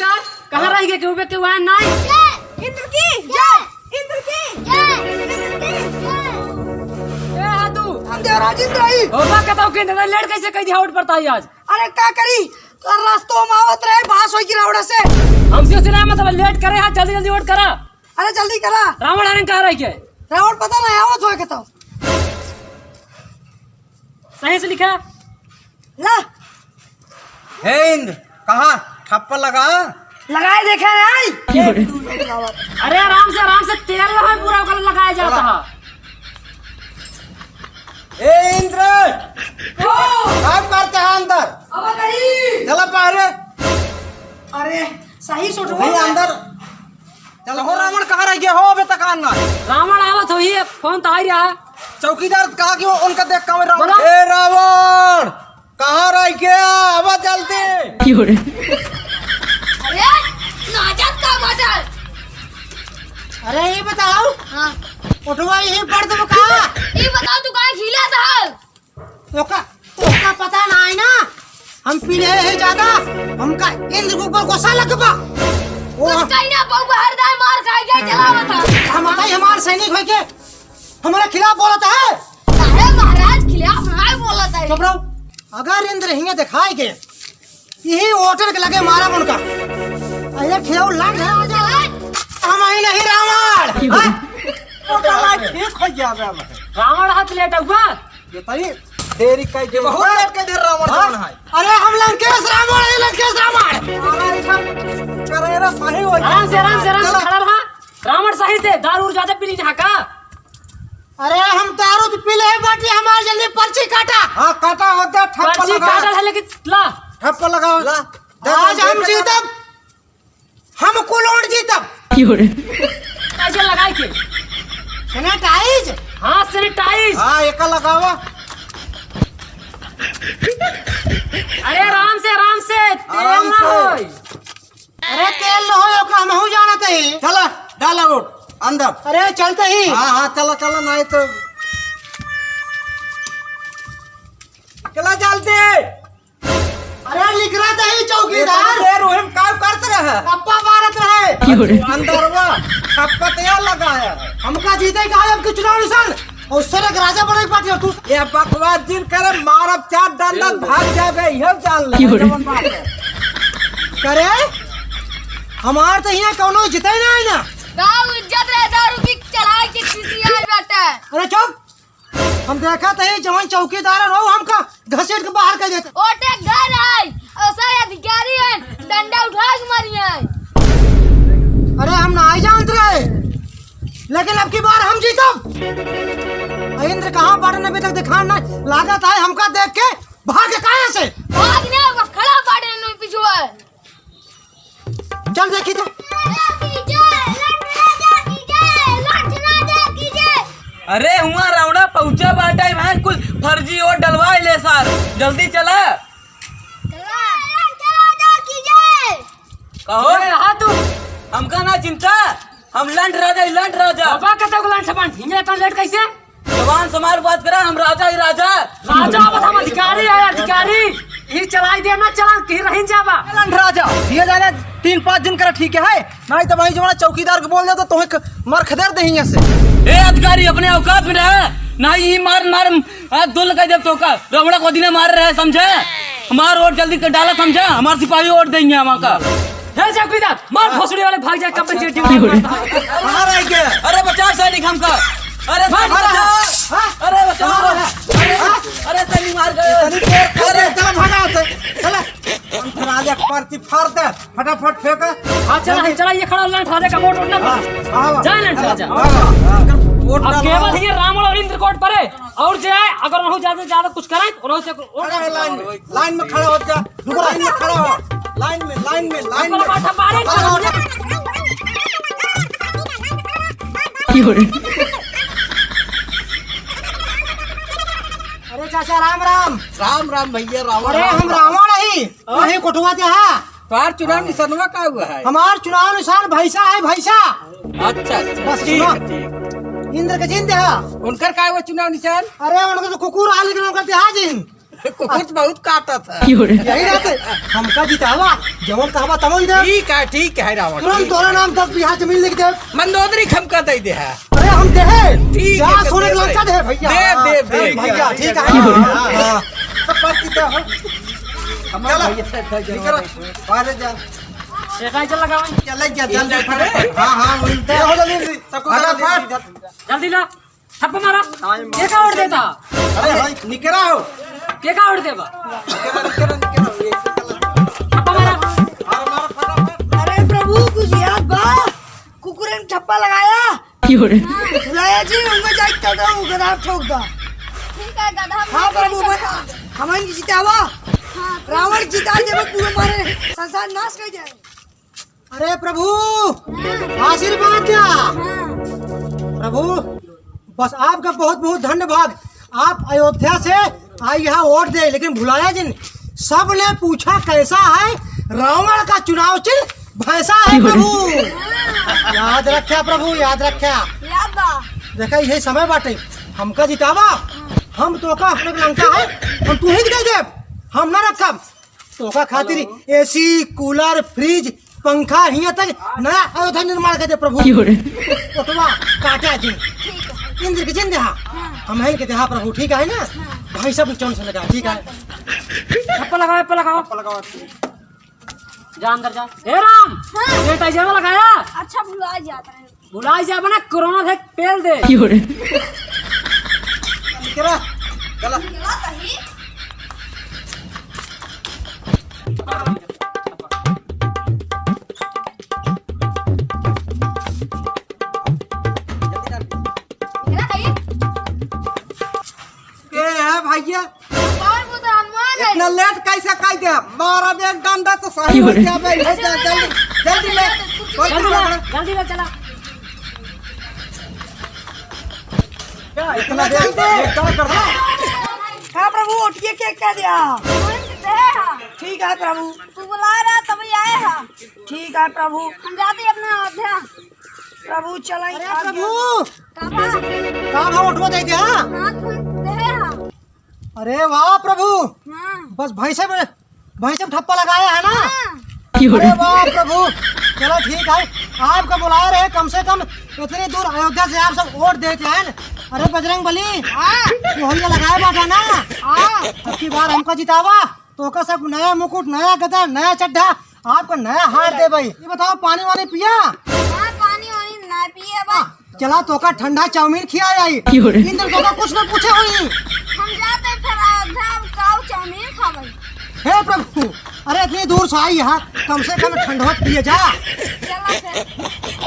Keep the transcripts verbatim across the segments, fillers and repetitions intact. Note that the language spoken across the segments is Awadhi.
कहाँ रह गए? केहू बे, केहू आए नाई? जय इंद्र की जय, इंद्र की जय, इंद्र की जय। ए, हा तू। हम देवराज इंद्र हई। हो बा, कतौ के इंद्र, लेट कैसे कह दिया, उठ पड़ता है आज। अरे का करी, तो रस्तों में आवत रहे, बास होई की रावण से। हमसे उसे ना मतलब, लेट करे हा, जल्दी जल्दी उठ करा। अरे जल्दी करा। रावण हरण कहाँ रह गए? रावण पता नहीं, आवत होए कतौ। सही से लिखा। ला। हे इंद्र, कहाँ? ठप्पा लगा। लगाए देखे नहीं। अरे आराम से, आराम से, तेल ना है, पूरा ओकर लगाया जाता है। ए इंद्र, ओ! काम करते हैं अंदर। अब कहीं। चला बाहर। अरे सही सोच। भाई अंदर। चल हो, रावण कहाँ रह गया हो अबे तक आना? रावण आवत हो, ये फोन तो आ ही रहा। चौकीदार कहा कि वो उनका देख के रावण। बोला। ए रावण, कहाँ रह गया? आवा जल्दी। अरे, नाचत का बाटे? अरे, ये बताओ। हाँ। उठवा यही पड़ दो का? ये बताओ, तू काहे खिला था? ओका, ओका पता ना है ना, हम पी ले है ज्यादा, हमका इंद्र के ऊपर गुस्सा लग बा। वो तो कहीं ना बहु बाहर दाए मार खाए के चलावत है। हम बताई हमार सैनिक होके हमारे खिलाफ बोलत है। काहे महाराज खिलाफ ना बोलत है? चुप रहो। अगर इंद्र हिंगे दिखाई गए, यही होटल के लगे मारा उनका। अरे खेल लग रहा है। हम ही नहीं रावण। हाँ? ओकर बाद ठीक हो जावे अब। रावण हाथ लेटौबा। ये तनी देरी कई दे। बहुत लेट के दे रावण हाँ? जवन है। अरे हम लंकेश रावण है, लंकेश रावण। अरे सब करे रे सही हो आराम से, आराम से, आराम से चलो। खड़ा रहा। रावण सही से दारू उर ज्यादा पी ली जहाँ का। अरे हम दारू तो पी ले बाटी, हमार जल्दी पर्ची काटा। हाँ, काटा हो दे, ठप्पा पर्ची लगा। काटा है लेकिन ला। ठप्पा लगाओ। ला। दे, आज दे, हम दे, जीतब। हम कुलोड़ जीतब। क्यों रे? कैसे लगाई के? सैनिटाइज? हाँ, सैनिटाइज। हाँ, एका लगावा। अरे, आराम से, आराम से, तेल आराम ना से। होई। अरे, तेल ना होई, ओका हमहू जानत ही। चला, डाला वोट, अंदर। अरे, चलते ही। हाँ, हाँ, चला, चला, नहीं तो। चला, चलते। अरे निकरा तही चौकीदार। ए, रोहिम का करत रहे? टप्पा मारत रहे। क्यों रे? अंदरवा टप्पा तैयार लगा है। हमका जीते का है, हमके चुनाव निशान। और सरक राजा बने के बात है तू। ये बकवास जिन करे, मारब चार डंडा, भाग जाबे, ये जान ले। क्यों रे? जवन बात है। करे? हमार तो यहाँ कौनो जीते ना है ना। गाँव इज्जत रहे, दारू की चढ़ाई की खिसियाल बाटे। अरे चुप। हम देखत ही जवन चौकीदार रहो हमका घसीट के बाहर कर देते। ओटे घर है, और सब अधिकारी हैं, डंडा उठा के मारी है। अरे हम ना आई जानत रहे, लेकिन अब की बार हम जीतब। आ इंद्र कहाँ बाटन अभी तक दिखान ना, लागत है हमका देख के भाग काहे से? भाग ने, वो खड़ा बाटे नु पिछुआ। चल देखी तो। अरे हुआ रावणा पहुँचा बाटे, वहाँ कुल फर्जी वोट डलवाए ले सार, जल्दी चला। कहो। ए, रहा तू। हमका ना चिंता, हम लंठ राजा ही लंठ राजा। बाबा कतौ लंठ बंठ, हिंगे इतना लेट कैसे? जबान संभार बात करा, हम राजा ही राजा। राजा आवत, हम अधिकारी है, अधिकारी। ई चलाई दे ना चला, कहीं रहिन जाबा। लंठ राजा, ये जाने तीन पाँच दिन करा ठीक है, नहीं तो भाई जमाना चौकीदार के बोल दे तो तुम्हें क-, मार खदेड़ दे हियां से। ए अधिकारी, अपने औकात में रहे, नहीं ई मार मार, आ, दुल कह देब तोका, रमड़ा को दिने मार रहे, समझे? हमार वोट जल्दी कर डाला, समझे? हमार सिपाही वोट देंगे हम का। हे चौकीदार, मार भोसड़ी वाले, भाग जा, कब से ड्यूटी मारता है। कहाँ रह गया? अरे बचाओ सैनिक हमका। अरे मार, सैनिक मार, बचाओ। हाँ? अरे बचाओ। मार, हाँ? अरे सैनिक मार गए। सैनिक मार, अरे चला भागा से। चला। राजा पर्ची फाड़ दे, फटाफट फेंका। हाँ, चला, जल्दी। चला, ये खड़ा लंठ राजा का वोट उठना हाँ, पड़ा। हाँ, जा लंठ राजा। हाँ, हाँ। वोट अब डालो। केवल ये रावण और इंद्र कोट परे। और जे है, अगर उन्हों ज्यादा, ज्यादा कुछ करे, तो उन्हों से वोट खड़ा हो लाइन में, लाइन में खड़ा हो जा। रुको, लाइन में खड़ा हो। लाइन में, लाइन में, लाइन में। बाटा बारे खड़ा हो। क्यों रे? अरे चाचा, राम राम। राम राम भैया, राम अरे, राम। हम रावण ही, हाँ? वही कोटवा के हा। तोहार चुनाव निशानवा का हुआ है? हमार चुनाव निशान भैंसा है, भैंसा। अच्छा, अच्छा, बस ठीक सुनो। है, ठीक। इंद्र के चिन्ह हा। उनकर का हुआ चुनाव निशान? अरे, उनकर तो कुकुर आ, लेकिन उनकर देहा जिन। कुकुर तो बहुत काटत है। यही रहते, हमका जितावा, जवन कहबा तवन दे। ठीक है, ठीक है रावण, तुरंत ठीक तोरे है। नाम दस बीघा जमीन लिख दे। मंदोदरी के हमका दे दे है। अरे हम दे हैं। ठीक जा है, सोने दे के दे। लंका दे भैया। दे, दे, दे। भैया, ठीक है। हाँ, हाँ। सब बात की क्या हो? चला, भैया, निकल, बाहर जा। सेटाइजर लगावा। चल, जा, जल्दी फटाफट। हाँ, हाँ, वही। ये हो जल्दी, सबको फटाफट। जल्दी ला। थप्पा मारा। के का वोट देता? अरे भाई, निकरा हो। के का वोट देबा? निकरा, निकरा, निकरा, ये से चला। थप्पा मारा। मारा, मारा, फटाफट। अरे प्रभु, कुछ याद बा? कुकुरन ठप्पा लगाया। भुलाया जी, उनका जाए तो दो, गधा ठोक दो। ठीक है, गधा हाँ, प्रभु, मैं, हमन जितावा। हाँ। रावण जिता देबो, पूरा मारे संसार नाश कर जाए। अरे प्रभु, आशीर्वाद द्या। प्रभु, बस आपका बहुत बहुत धन्यवाद। आप अयोध्या से आई यहाँ वोट दे, लेकिन भुलाया जिन, सबने पूछा कैसा है रावण का चुनाव चिन्ह भैंसा है प्रभु। याद रख्या प्रभु, याद रख्या। याद बा। देखा, यही समय बाटे, हमका जितावा, हम तोका अपने लंका है, हम तू ही दे देब, हम ना रखब। तोका खातिर हेलो। एसी, कूलर, फ्रिज, पंखा, हियां तक नया अयोध्या निर्माण कर दे प्रभु। क्यों रे? ओटवा काटा जी। ठीक है। इंद्र के जिन देहा। हाँ। हम हन के देहा प्रभु, ठीक है ना? हाँ। भाई सब चौन से लगा, ठीक है? चप्पल लगाओ, चप्पल लगाओ। चप्पल लगाओ। जा अंदर जा। हे राम, हाँ। ये टाइजर लगाया? अच्छा, भुला जाता है। भुलाई जाबे ना, कोरोना से पेल दे। क्यों रे? निकरा, चला। निकरा, खाइए। के है भैया? कौन वो तो हनुमान है। इतना लेट कैसे कर दे? मारा बे एक डंडा तो सही हो जाबे। जल्दी, जल्दी, जल्दी ले। जल्दी ले, जल्दी ले, चला। क्या इतना देर, ये क्या कर रहा है? हाँ प्रभु, उठिए, क्या कह दिया? ठीक है प्रभु। तू बुला रहा, तभी आए हैं। ठीक है प्रभु। हम जाते हैं अपना अयोध्या। प्रभु चलाई। अरे प्रभु। का बा? का बा, उठवा दे दे, हाँ? हाथ में दे, हाँ। अरे वाह प्रभु। हाँ। बस भैंसे में, भैंसे में ठप्पा लगाया है ना? हाँ। अरे वाह प्रभु। चलो ठीक है, आपका बुलाए रहे, कम से कम इतनी दूर अयोध्या से आप सब वोट देते हैं। अरे बजरंग बली, हाँ। तू हमका लगाए बाटा ना? हाँ। अब की बार हमका जितावा। तोका सब नया मुकुट, नया गदा, नया चड्ढा, आपका नया हार देबइ। ये बताओ, पानी वानी पिया? हाँ, पानी वानी ना पिए बा। हाँ, चला, तोका ठंडा चाउमीन खिया आई। क्यों रे? इंद्र तोका कुछ ना पूछे होई। हम जाते फिर अयोध्या, हम काऊ चाउमीन खाबे। हे प्रभु, अरे इतनी दूर से आई है, कम से कम ठंडवा पिए जा। चला फिर।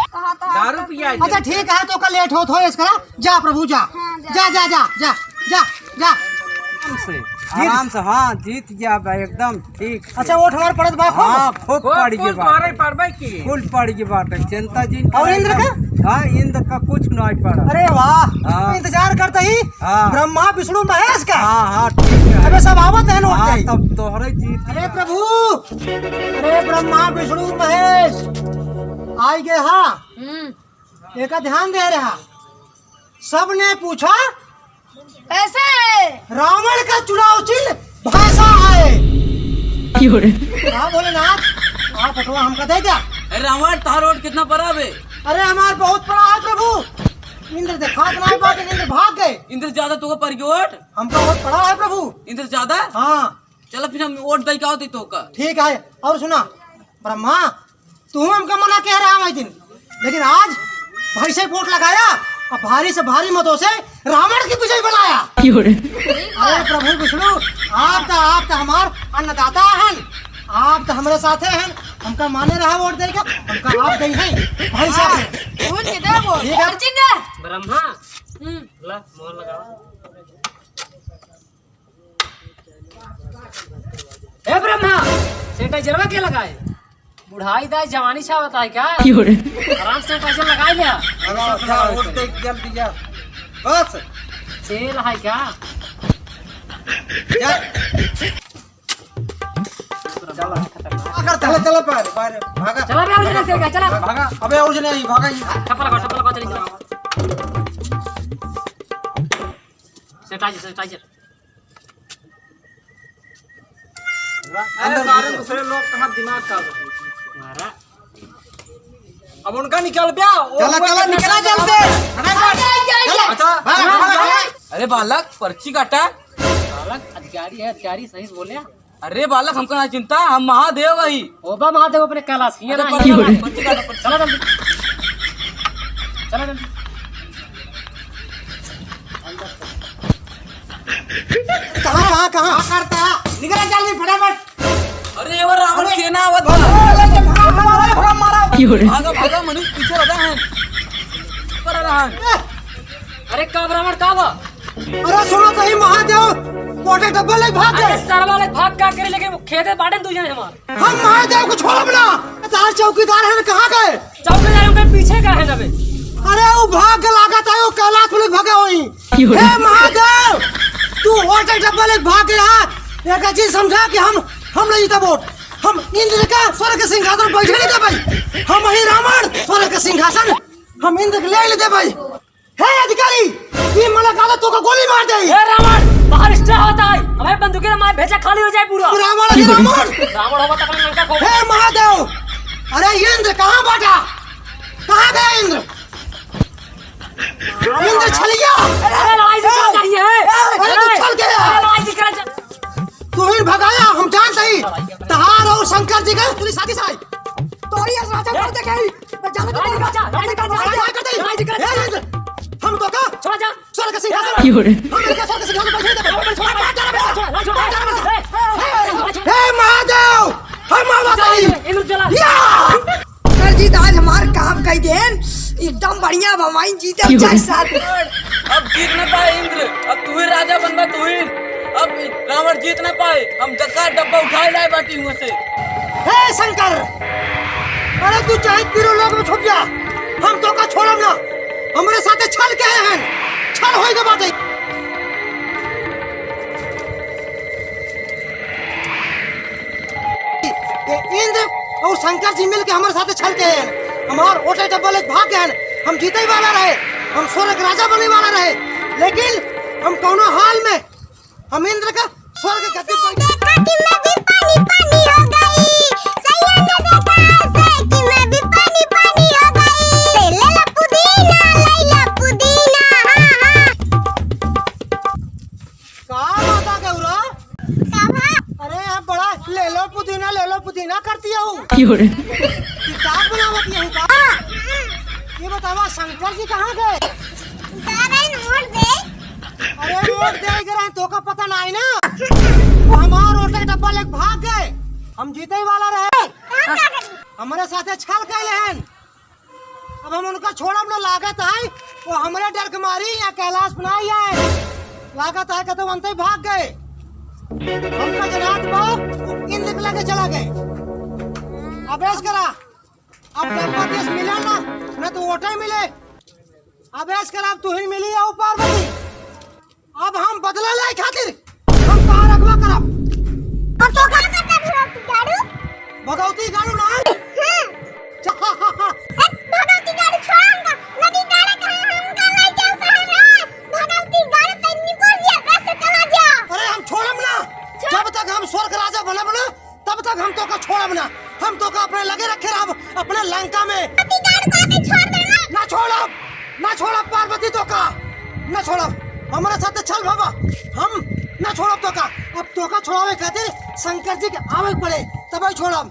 कहा तो दारू पिया। अच्छा ठीक है, तोका लेट होत हो, इसका जा प्रभु, जा। हाँ, जा। जा, जा, जा, जा, जा, जा। आराम से, आराम से, हाँ, जीत गया बा, एकदम ठीक। अच्छा, वोट हमार पड़त बा खूब? हाँ, खूब खूब, पड़ गया खूब बा। तोहरे पड़बे की। फुल पड़ गया बाटे, चिंता जिन और करे इंद्र एकदम। का? हाँ, इंद्र का कुछ नहीं पड़ा। अरे वाह, हाँ। इंतजार करता ही हाँ। ब्रह्मा, विष्णु, महेश का। हाँ, हाँ, ठीक है। अबे सब आवत है वोट हाँ, दे। तब तोहरे जीत अरे गया। प्रभु, अरे ब्रह्मा, विष्णु, महेश, आई गए हाँ। हम्म। एका ध्यान दे रहा। सबने पूछा, कैसे? रावण का चुनाव चिन्ह भैंसा है। क्यों रे? हाँ भोलेनाथ, आप बटुआ हमका दे द्या। अरे रावण, तोहार वोट कितना पड़ा बे? अरे हमार बहुत पड़ा है प्रभु। इंद्र देखात नाहीं बाटे, इंद्र भाग गए। इंद्र ज्यादा तोका पड़ गयो वोट? हमका बहुत पड़ा है प्रभु। इंद्र ज्यादा? हाँ। चला फिर हम वोट दे के आवत ही तोका। ठीक है, और सुना, ब्रह्मा, तू हमका मना कह रहा है दिन, लेकिन आज भैंसे वोट लगाया और भारी से भारी मतों से रावण की विजय बनाया। क्यों रे? अरे प्रभु विष्णु, आप तो, आप तो हमार अन्नदाता हन, आप तो हमारे साथे हन, हमका माने रहा वोट देके, हमका आप दे हैं भैंसा। हाँ, वोट के दे वो, ठीक है। अर्जुन दे। ब्रह्मा, हम्म। ला, मोहर लगावा। ए ब्रह्मा, sanitizerवा के लगाए? बुढ़ाई दाई जवानी छावत है क्या? क्यों रे? आराम से sanitizer लगाई ले। अरे, अपना वोट दे, जल्दी जा। बस। तेल है क्या? जा। चला, चला, चला, बाहर, बाहर, भागा। चला बे, original तेल का, चला। भागा, अबे original नहीं, भागा ये। चप्पल लगाओ, चप्पल लगाओ, चलिए, चला। Sanitizer, sanitizer। अरे अंदर सारे घुस। दूसरे लोग कहाँ दिमाग का बा? अब उनका निकल बे, वो चला, कोई चला, कितना निकला जल्दी। अच्छा, भाग, भाग, भाग। अरे बालक, पर्ची काटा। बालक अधिकारी है, अधिकारी सही से बोले। अरे बालक, हमका ना चिंता, हम महादेव हई। ओ बा महादेव अपने कैलाश, ये अरे ना, पर्ची ये काटा, ना। पर्ची काटा, पर्ची। चला जल्दी। चला जल्दी। कहाँ, कहाँ, कहाँ? का करता? निकला जल्दी फटाफट। अरे, ये वो रावण अरे, सेना आवत बा। अरे, अरे, अरे, भागा, भागा, भागा, मारा। भागा, भागा, मनीष पीछे हटा है। ऊपर आ रहा है। अरे, का रावण, का बा? अरे, सुनो तो ही महादेव, मोटे डब्बा लेके भाग अरे, गए। सरवा लेके भाग का करे, लेकिन वो खेते बाटे दू जने हमार। हम महादेव को छोड़ब ना। तार चौकीदार है, कहाँ गए? चौकीदार उनके पीछे का है ना बे? अरे, वो भाग के लागत है, वो कैलाश में भागे होई। हे महादेव, तू होटल डब्बा लेके भाग गया। एक चीज समझा कि हम, हम नहीं जीता वोट। हम इंद्र का स्वर्ग के सिंहासन बैठे नहीं दे भाई। हम ही रावण स्वर्ग के सिंहासन हम इंद्र के ले लेते भाई। हे अधिकारी, ये मुलाकात तो का गोली मार दे। ए रावण, बाहर स्टे होता है। हमारे बंदूकें मार भेजा खाली हो जाए पूरा। रावण, अरे रावण। रावण होगा तो अपना लंका को। हे महादेव, अरे इंद्र कहाँ बाटा? कहाँ गया इंद्र? इंद्र छलिया। अरे लड़ाई से क्या चाहिए? अरे तू छल गया। अरे लड़ाई से क्या चाहिए? तू ही भगाया, हम जानते ही। तहार और शंकर जी के पूरी साजिश है। तोरी ये राजा कर दे गई। मैं जाने दे लड़ाई कर जा, लड़ाई कर जा, लड़ाई कर दे। लड़ाई कर जा। ए इंद्र, हम तो का छोड़ जा। स्वर्ग के सिंहासन। क्यों रे? हम इनका स्वर्ग के सिंहासन बैठे थे। छोड़, छोड़, छोड़, छोड़, छोड़, छोड़। हे महादेव, हम आवत हई। इंद्र चला। या! सर जी, तो आज हमार काम कई देन, एकदम बढ़िया बा, वहीं जीते क्यों? चार साल। अब जीत ना पाए इंद्र, अब तू ही राजा बनबा, तू ही। अब रावण जीत ना पाए, हम जका डब्बा उठाए लाए बाटी हुआ से। हे शंकर, अरे तू चाहे तीनों लोक में छुप जा, हम तो का छोड़ब ना। हमरे साथे छल के हैं, छल होई के बाटे। ये इंद्र और शंकर जी मिल के हमारे साथ छल के हैं, हमार ओटे डब्बा लेके भाग गए हैं। हम जीते ही वाला रहे, हम स्वर्ग राजा बने वाला रहे, लेकिन हम कौनो हाल में हम इंद्र का स्वर्ग गद्दी पर देखा कि मैं भी पानी पानी हो गई, सैया ने देखा ऐसे कि मैं भी पानी पानी हो गई। ले ला पुदीना, ले ला पुदीना, हाँ, हाँ। का माता गौरा? का बा? अरे, आप बड़ा ले लो पुदीना, ले लो पुदीना करती हो। क्यों रे? किताब बनावत यहू का? ये बतावा, शंकर जी कहाँ गए? जा रहे हैं वोट दे। अरे, वोट दे के रहे, तो का पता नहीं ना? वो हमार वोट के डब्बा लेके भाग गए। हम जीते ही वाला रहे। कहाँ भाग गए? हमारे साथे छल कैले हैं। अब हम उनका छोड़ब न, लागत है वो हमरे डर के मारी या कैलाश बनाई है। लागत है कतो अंते भाग गए। हमका जनात बा, वो इंद्र के लगे चला गए। अब ऐस करा, अब डब्बा देश मिला ना, न तो वोटे मिले। अब ऐस करा, अब तू ही मिली आओ पार्वती। अब हम बदला लेइ खातिर हम तोहार अगवा करब। अब तो का करता भगवती गाड़ू? भगवती गाड़ू ना? हाँ। जा। ए, भगवती गाड़ू छोड़ हमका। नदी गाड़े कहाँ हमका ले जाओ कहाँ रे? भगवती गाड़ू तै निकल जा, घर से चला जा। अरे हम छोड़ब ना। छोड़। जब तक हम स्वर्ग राजा बनब ना, तब तक हम तोका छोड़ब ना, हम तोका अपने लगे रखे रहब, अपने लंका में। पति का रुका के छोड़ देना। ना छोड़ब, ना छोड़ब पार्वती तोका, ना छोड़ब। हमरे साथे छल भवा, हम ना छोड़ब तोका। अब तोका छोड़ावे खातिर शंकर जी के आवे के पड़े, तबे छोड़ब।